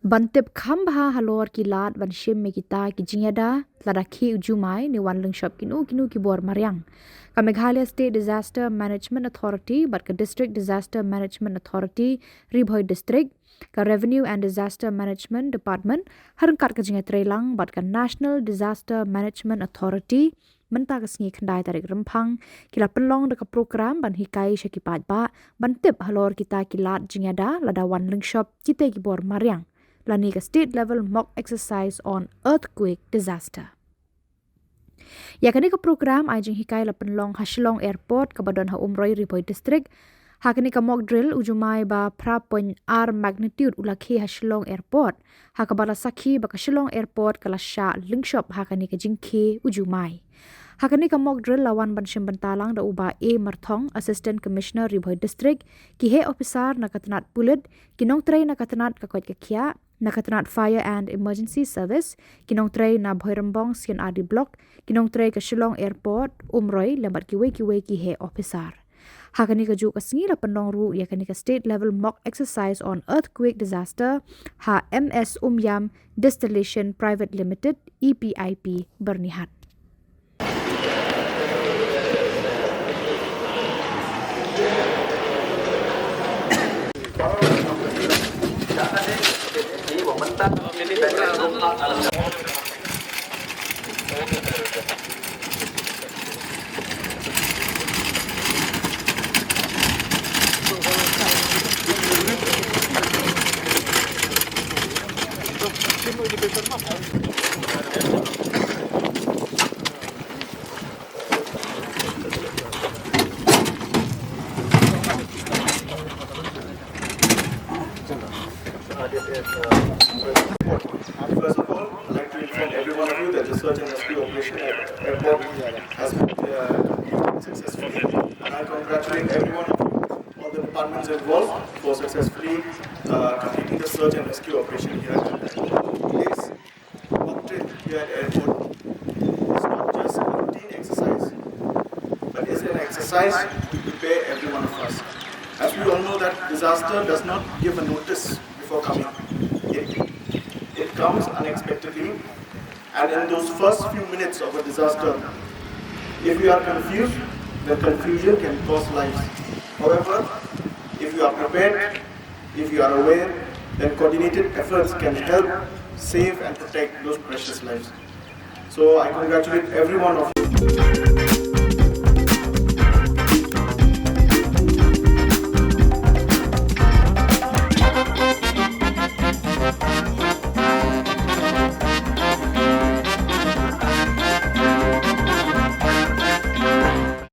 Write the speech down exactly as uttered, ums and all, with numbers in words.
Ban tip kham bha halor ki lad ban shim ïa kita ki jingïada lada khie u jumai ne wan lyngshop kino kino ki bor mariang, ka Meghalaya State Disaster Management Authority bad ka District Disaster Management Authority, Ri Bhoi District, ka Revenue and Disaster Management Department, ha ryngkat ka jingïatreilang bad ka National Disaster Management Authority, mynta ka sngi khyndai tarik Rymphang, ki la pynlong da ka program ban hikai sha ki paidbah ban tip halor kita ki lad jingïada lada wan lyngshop kita ki bor mariang, lane ka State Level Mock Exercise on Earthquake Disaster. Ïa kane ka program ai jinghikai la pynlong ha Shillong Airport kaba don ha Umroi, Ri Bhoi District. Ha kane ka mock drill, u jumai ba phra point ar magnitude u la khie ha Shillong Airport, ha kaba la sakhi ba ka Shillong Airport ka la shah lyngshop ha kane ka jingkhie u jumai. Ha kane ka mock drill la wan ban shim bynta lang da u Bah A Marthong, Assistant Commissioner, Ri Bhoi District, ki heh ophisar na ka tnat pulit, ki nongtrei na ka tnat ka koit ka khiah, na ka tnat Fire and Emergency Service, ki nongtrei na Bhoirymbong C and R D Block, ki nongtrei ka Shillong Airport, Umroi, lem bad kiwei kiwei ki heh ophisar. Ha kane kajuh ka sngi la pynlong ruh ïa kane ka State Level Mock Exercise on Earthquake Disaster ha M S Umïam Distillation Private Limited, E P I P, Byrnihat. First of all, I'd like to inform every one of you that the search and rescue operation at airport has been uh, completed successfully. And I congratulate every one of you, all the departments involved, for successfully uh, completing the search and rescue operation here at airport. Today's mock drill here at airport is not just a routine exercise, but is an exercise to prepare every one of us. As we all know that disaster does not give a notice before coming. It, it comes unexpectedly, and in those first few minutes of a disaster, if we are confused, then confusion can cost lives. However, if you are prepared, if you are aware, then coordinated efforts can help save and protect those precious lives. So I congratulate every one of you.